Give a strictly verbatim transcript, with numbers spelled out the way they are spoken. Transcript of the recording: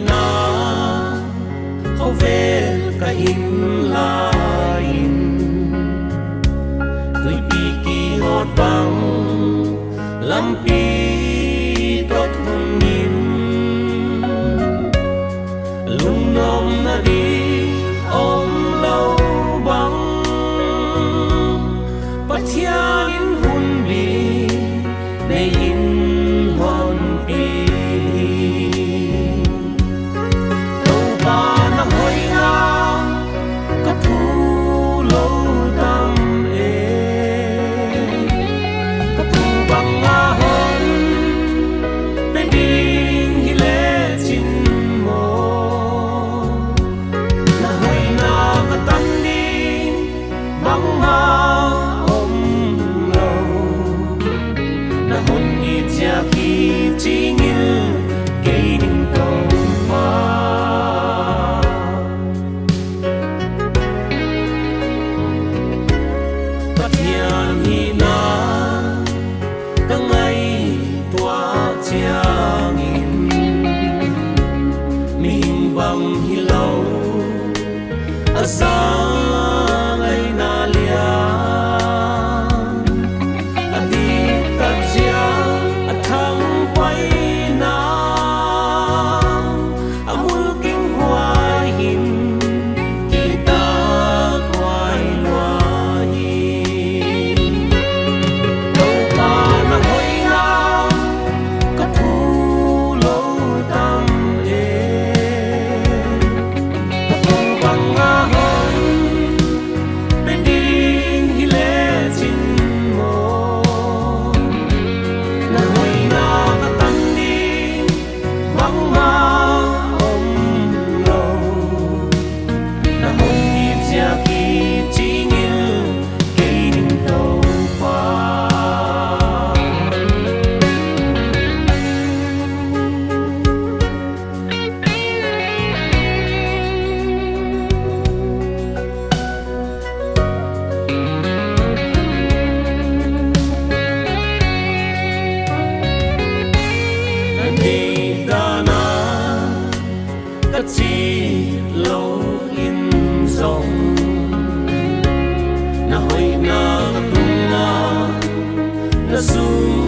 Na khovel ka him lai in, tuipi kihot bang lampi tot hun in, lungnuamna di omlou bang, Pathian in hun bi nei in hon pi. Toupa na hoihna ka phu lou tam e, ka phu bang a hon pe ding hi le chin maw. Na hoihna ka tan ding bangmah omlou, na hun i chia ki chingil kei ding Toupa. Pathian hihna ka ngaihtuah chiangin, mihing bang hilou a zangaihna lian, a diktat ziak a thangpaihna, a mulkimhuai in kitakuai lua hi. Toupa na hoihna ka phu lou tam e, ka phu bang a hon pe ding hi le chin maw. Na hoihna ka tan ding bangmah omlou, na hun i chia ki chingil kei ding Toupa. Na deihdan a ka chih lou in zong, na hoihna ka tunga na sum